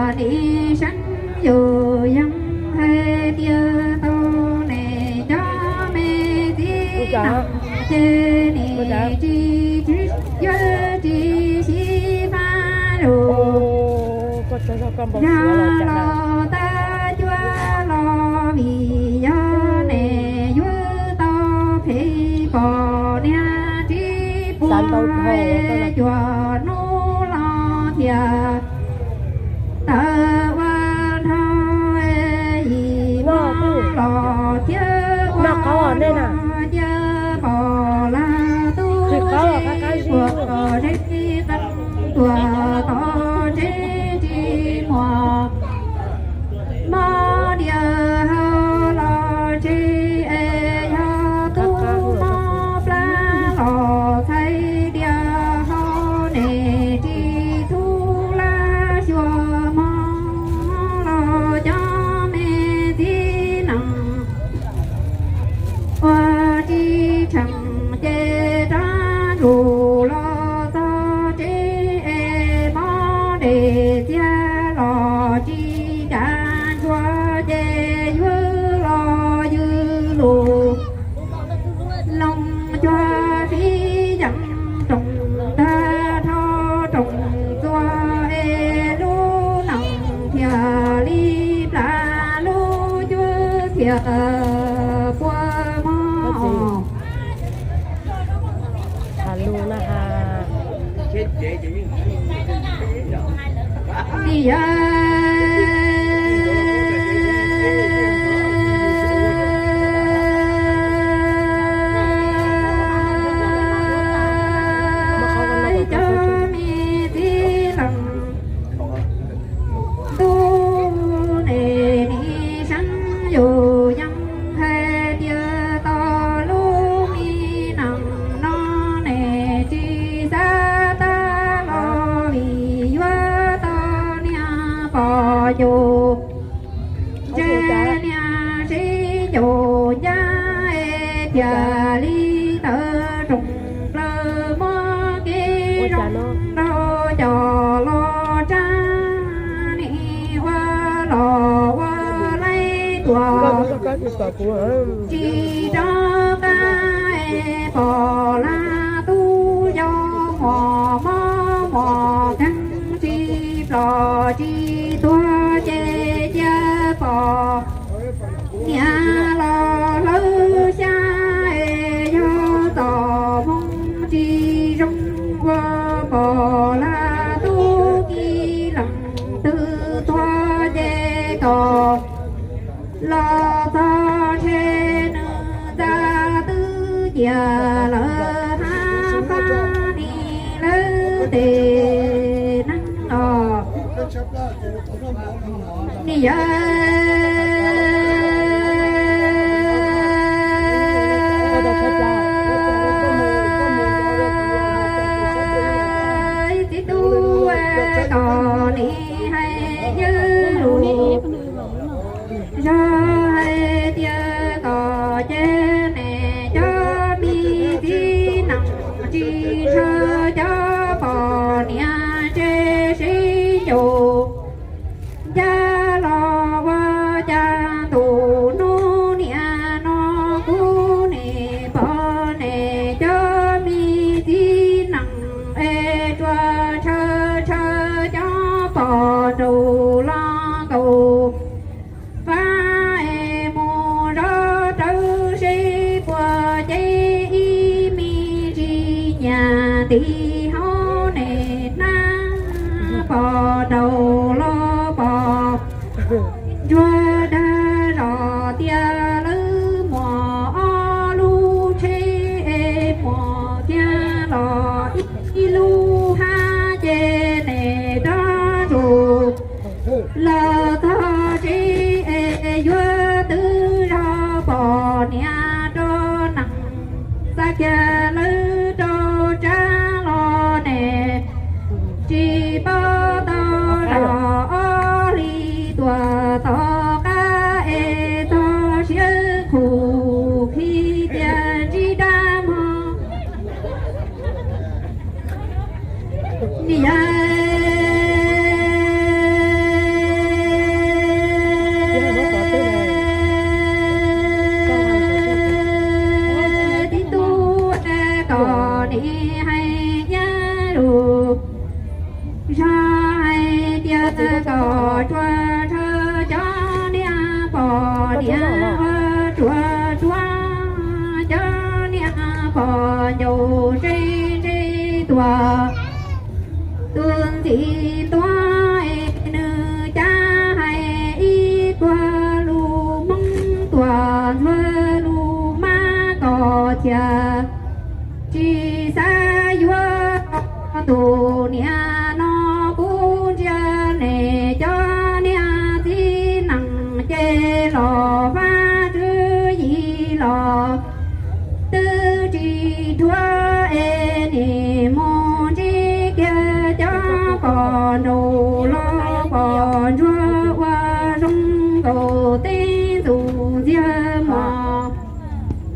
Nim seeb yus yeej hais tias tau nim cov me txiv neej ces nim tsis tsis yuav tsis xyiv fab lus. Yog los tag cuag los vim yog nim yuav tau phem pom niag tsis puag cuag hnub los thiaj tawm ua nrho yim no los thiab ua los cia pom lawm tub tsis puag zeb qeej tuag tod tsev tsis muaj mob diav hau los tsev es yog tub mob plab los txhais diav hau nim tsis tub laj xyuas mob los cov me txiv neej ua tsis tsheej ces rov ntsuj los txog tsev es mob dej txiag los tsis kam ntsuag ces yuav los ywg lus looj cuag fiv yeem rooj tag rho rooj txuas es lub neej thiaj li plam lub cuab thiaj puas mob. Nim yog cov me txiv neej tub nim nim seeb yus yeej hais tias tau lub me neej no nim tsis xav tag los vim yuav tau niag pom cuag ntse niag sib ncaus ncaj es thiaj li tawm rooj plaws muab kev zoo nraug coj los tsa nim ua los ua laib tuaj tsis rov qab es pom laj tub yau muaj mob muaj keeb tsis plom tsis tuag ces cia pom niam los hlawv xyab es yog txoj hmoo tsis zoo ua pom laj tub kis leej twg tuag ces kom los txog ntshe nws txaj twb cia lawm hab fab nim lawv tes neeg os. Nim yog txiv tub kom nim hais ywg lus zog hais tias kom cem nim cov me txiv neej tsis ntshaw cov poj niam tsev sib ncaus ncaj los ua cas ntu hnub niam no kuv nim pom nim cov me txiv neej es tsuas ntshaw ntshaw cov poj nraug los nkaus fab es mus zov rawv seb puas cev ib me ntsis nyiaj ntim hauv nim hnab poj nraug los poj ntsuag dag zog tias lawv muaj ob lub tsheb es muaj kiag los ib lub hab ces nim rov ntsuj los txog tsev es yuav twv zog poj niam rau neeg xa kiag lawv rau tsab los nim tsis paub tau rau ob hlis tuaj tod kom tsuas ntshaw cov niag poj niam ua ruam ruam, cov niag poj ncaus ntse ntse tuaj. Tus ntxim tuaj es nws cav hais ib puag lus Hmoob tuaj ntxuag lus mab kom thiaj tsis xav yuav tus niam no. Kuv ntsia nej cov niag txiv neej ces los vaj tswv yim los twb tsis dhuav es nim mus ntsib kiag cov poj nraug los poj ntsuag ua zoo nkaus teb ntxuj ntxiag mos.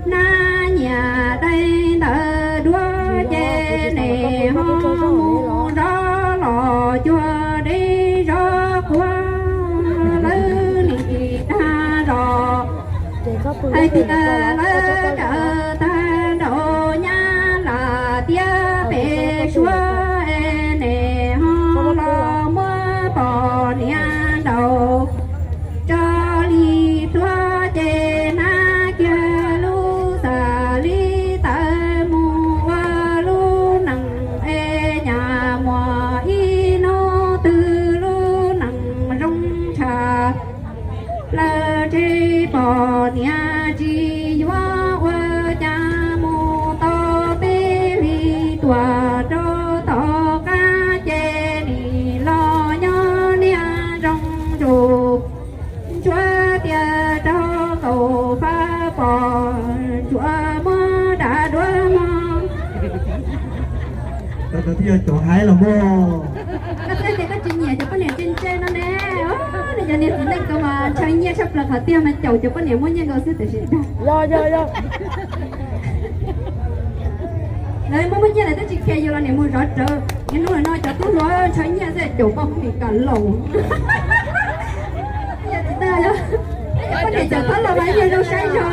Hnab nyiaj dai ntawv duab ces nej ho mus zov los cuag deb zov quav lawv nim dag zog. Hais tias lawv kawm tag nraum Nyab Laj tiab pem Suav es nej ho los muab poj niam nraus tso li tuag ces hnab kiag lub xav li tawv mus ua lub neej es nyaj muaj ib hnub twg lub neej zoo tshaj plaws ces poj niam tsis yuav ua cas mus tau peb hlis tuaj rau tom qab ces nim los nyob niag zoo ntsuag. Ntsuag tias rau kaum fab poj ntsuag muab dag duab mog. Koj twb yog caum hais los mog. Koj twb tias koj tsis nyiam cov poj niam ntse ntse no ne. Os, nej cov niag txiv neej ko mas ntshaw nyiaj tshaj plaws qhov tiag mas caum cov poj niam muaj nyiaj nkaus xwb tiam sis dag. Yog, yog, yog. Lawv muaj muaj nyiaj lawv twb tsis khiav yus los nim mus zov rawv. Niaj hnub no cov tub hluas ntshaw nyiaj xwb caum poj Meskas laus. Yog txiv neej, yog poj niam caum txhob los mas yog zoo saib zog.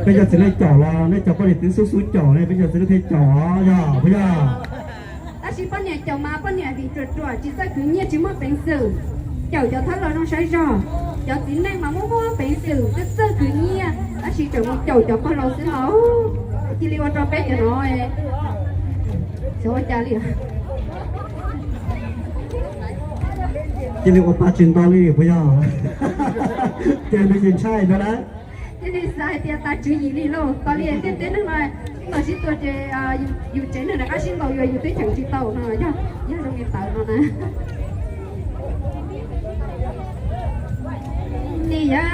Peb cov txiv neej caum los nej cov poj niam twb xub xub caum ne, peb cov txiv neej thiaj caum os, yog puas yog? Tab sis poj niam caum mas poj niam vim ruam ruam tsis txawj khwv nyiaj tsis muaj peev xwm. Caum cov txhob los zoo saib zog. Cov txiv neej mas muaj muaj peev xwm txawj txawj khwv nyiaj tab sis tseem mus caum cov pog laus xwb los cia li ua rau peb cov no xyov ua cas li. Cia li ua pa tsis nto li puas yog? Ces nws tsis ntshai no na. Cia li xav hais tias tas tswv yim li lauj, tas li tej teb neeg no los sib tua ces yus tsev neeg rov qab sib ntaus yus, yus twb cheem tsis tau no yog, yog zoo li tawv no na. Ni yog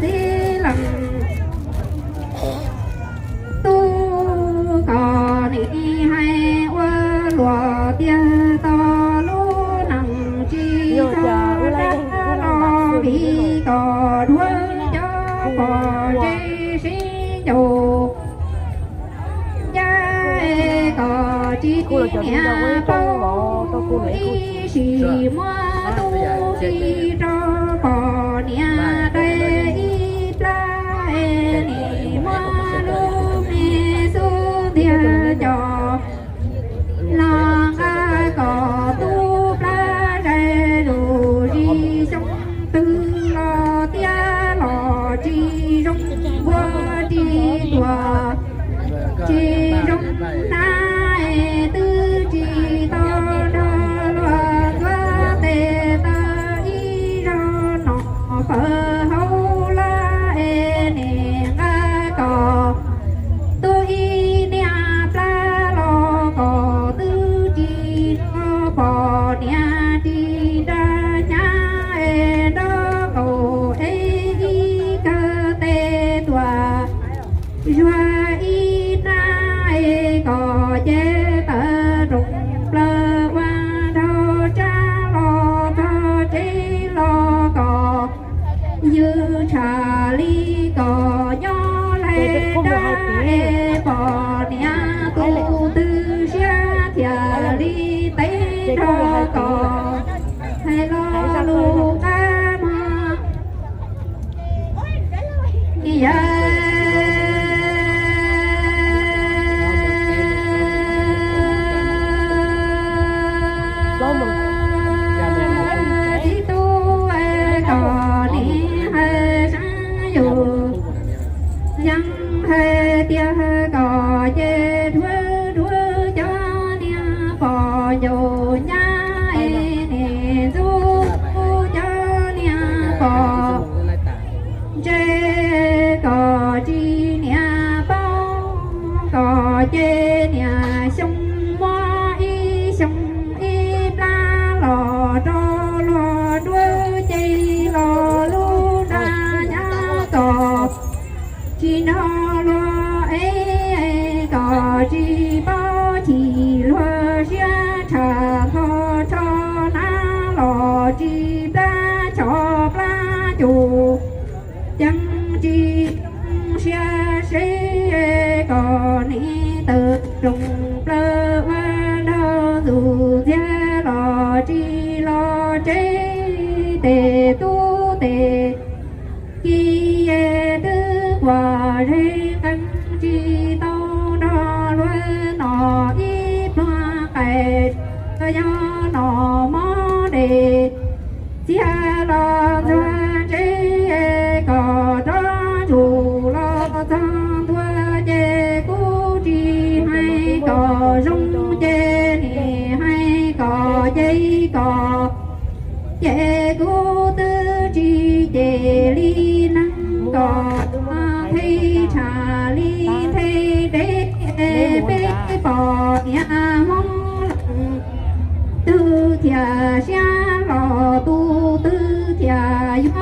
tib leeg tub kom nim hais ua luaj tiag tau lub neej tsis txhob dag los vim kom dhuav cov poj ntse sib ncaus. Ncaj kom tsis niam paub ib sim muab tub ti rau poj niam dai ib plab es nim muab lub me xub ntiag coj los nqa kom tub plab zais lus zis xyoo twg los tiab los tsis zoo npua tsis tuag. Tsis zoo na es twb tsis tau nrog luag tuav tes taw ib zaug no fawm hauv lawm es nim nqa kom tub ib niag plab los kom twb tsis nrog poj niam tsis nrog nyab es nrog nkaus es ib kawg tes tuaj zuag ib hnab es kom cev tawm rooj plaws ua nraug tsab los txog tsev los kom ywj tshaj li kom nyob laig dab es poj niam tus twg siab thiaj li teb nrog kom hais lo lus kom ntse, kom tsis niam paub, kom ces niam xyoo muab ib xyoo ib plab los rau luag nruab ces los lub nra nyab kom tsis nrog luag ev, kom tsis paub chim luag siab tshav nto tsho nab los tsis plab tsho plab cus ceev tsis zoo siab seb kom niam tawm rooj plaws ua nraug ntxuj ntxiag los tsis los tsev tes tub tes ki twb quas zeeg qeeb tsis tau nrog luag nom ib pluag qais yog nom mob des txiag los ntxuag ntse kom rov ntsum los txog ntua ces kuj tsis hais kom zoo ces nim hais kom ces kom ces kuv twb tsis ces li neeg kom thej tshav li thej deb peb pom niam Hmoob leej twg thiaj siab los tus twg thiaj yuav